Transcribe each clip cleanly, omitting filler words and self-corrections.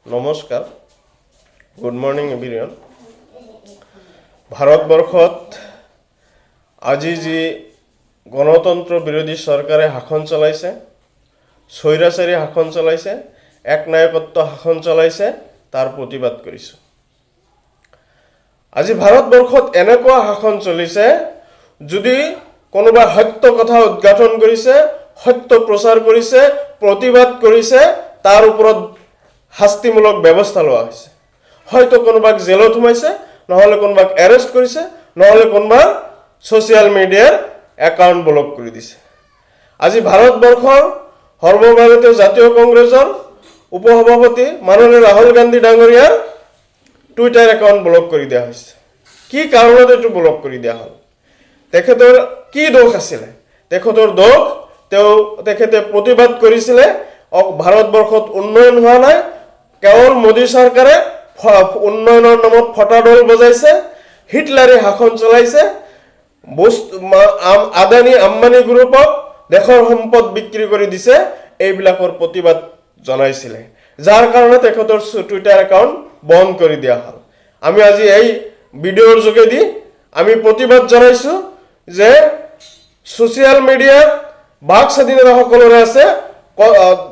নমস্কাৰ, good morning everyone. ভাৰতবৰ্ষত আজি যি গণতন্ত্ৰ বিৰোধী চৰকাৰে শাসন চলাইছে, স্বৈৰাচাৰী শাসন চলাইছে, একনায়কত্ব শাসন চলাইছে, তাৰ প্ৰতিবাদ কৰিছোঁ। আজি ভাৰতবৰ্ষত এনেকুৱা শাসন চলিছে, যদি কোনোবাই সত্য কথা উদ্ঘাটন কৰিছে, সত্য প্ৰচাৰ কৰিছে, প্ৰতিবাদ কৰিছে, তাৰ ওপৰত শাস্তিমূলক ব্যৱস্থা লোৱা হৈছে। হয়তো কোনোবাক জেলত সোমাইছে, নহ'লে কোনোবাক এৰেষ্ট কৰিছে, নহ'লে কোনোবাৰ ছ'চিয়েল মিডিয়াৰ একাউণ্ট ব্লক কৰি দিছে। আজি ভাৰতবৰ্ষৰ সৰ্বভাৰতীয় জাতীয় কংগ্ৰেছৰ উপসভাপতি মাননীয় ৰাহুল গান্ধী ডাঙৰীয়াৰ টুইটাৰ একাউণ্ট ব্লক কৰি দিয়া হৈছে। কি কাৰণত এইটো ব্লক কৰি দিয়া হ'ল? তেখেতৰ কি দোষ আছিলে? তেখেতৰ দোষ, তেখেতে প্ৰতিবাদ কৰিছিলে, ভাৰতবৰ্ষত উন্নয়ন হোৱা নাই, কেৱল মোদী চৰকাৰে উন্নয়নৰ নামত ফটাঢোল বজাইছে, হিটলাৰী শাসন চলাইছে, বস্তু আদানী আম্বানী গ্ৰুপক দেশৰ সম্পদ বিক্ৰী কৰি দিছে, এইবিলাকৰ প্ৰতিবাদ জনাইছিলে, যাৰ কাৰণে তেখেতৰ টুইটাৰ একাউণ্ট বন্ধ কৰি দিয়া হ'ল। আমি আজি এই ভিডিঅ'ৰ যোগেদি আমি প্ৰতিবাদ জনাইছোঁ যে ছ'চিয়েল মিডিয়াত বাক স্বাধীনতা সকলোৰে আছে,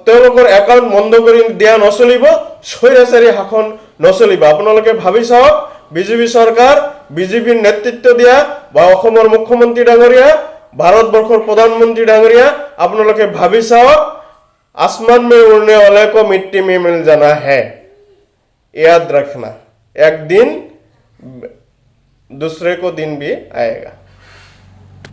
তেওঁলোকৰ একাউণ্ট বন্ধ কৰি দিয়া নচলিব, স্বৈৰাচাৰী শাসন নচলিব। আপোনালোকে ভাবি চাওক, বিজেপি চৰকাৰ, বিজেপিৰ নেতৃত্ব দিয়া বা অসমৰ মুখ্যমন্ত্ৰী ডাঙৰীয়া, ভাৰতবৰ্ষৰ প্ৰধানমন্ত্ৰী ডাঙৰীয়া, আপোনালোকে ভাবি চাওক। आसमान में उड़ने वाले को मिट्टी में मिल जाना है, याद रखना। एक दिन दूसरे को दिन भी आएगा।